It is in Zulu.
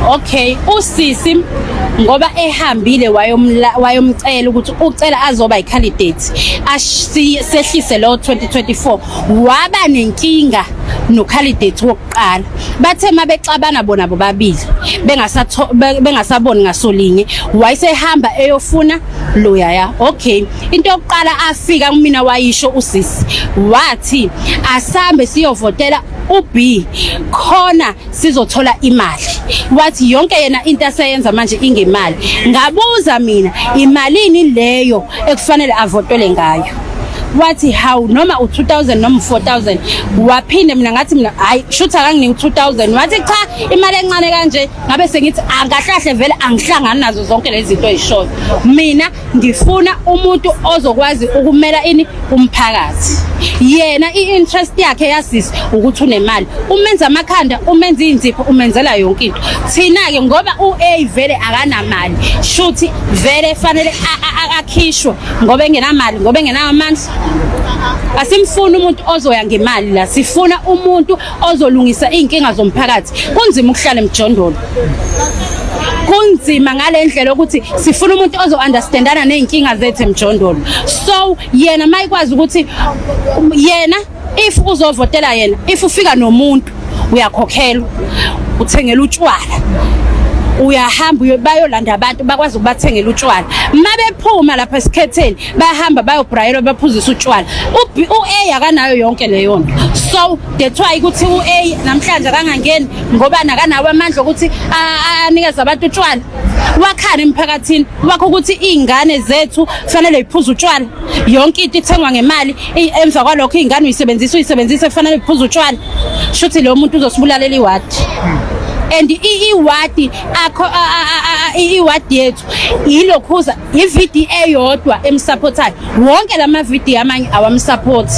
Okay, usisi ngoba ehambile wayomcela ukuthi ucela azoba i-candidate sehlise lo 2024, waba nenkinga no-candidate wokuqala. Bathe mabexabana bona bobabili bengasaboni ngasolinye, wayesehamba eyofuna loyaya. Okay, into yokuqala afika kumina wayisho usisi, wathi asambe siyovotela uB khona sizothola imali. Wathi yonke yena into aseyenza manje ingemali. Ngabuza mina, imalini leyo ekufanele avotele ngayo? Wathi hawu, noma u2000 noma u4000. Waphinde mina ngathi mina hayi, shuthi akanginiki u2000. Wathi cha, imali encane kanje. Ngabe sengithi angahlahle vele, angihlangani nazo zonke lezi zinto ezishoyo. Mina ngifuna umuntu ozokwazi ukumela ini umphakathi. Yena i-interest yakhe yasisi ukuthi unemali, umenza amakhanda, umenza iy'nzipho, umenzela yonke into. Thina-ke ngoba u-A vele akanamali, shuthi vele fanele akhishwe ngoba engenamali, ngoba engenawo amandla. Asimfuni umuntu ozoya ngemali la, sifuna umuntu ozolungisa iy'nkinga zomphakathi. Kunzima ukuhlala emjondolo, kunzima ngale ndlela ukuthi sifuna umuntu ozo-understandana ney'nkinga zethu emjondolo. So yena mayikwazi ukuthi yena if uzovotela yena, if ufika nomuntu uyakhokhelwa, uthengela utshwala, uyahamba bayolanda abantu bakwazi ukubathengela utshwala. Mabephuma lapha esikhetheni bayahamba bayobhrayelwa, baphuzisa utshwala. U-A akanayo yonke leyo nto, so that's why ukuthi u-A namhlanje akangangeni ngoba nakanawo amandla okuthi anikeze abantu utshwala. Wakhana emphakathini wakho ukuthi iy'ngane zethu kufanele yiphuze utshwala, yonke into ithengwa ngemali. Emva kwalokho iy'ngane uyisebenzisa uyisebenzise kufanele iphuze utshwala. Shuthi lo muntu uzosibulalela iwadi and iwadi akho iwadi yethu ilokhuza i-VD eyodwa emsupportayo, wonke lama VD amanye awamsupport.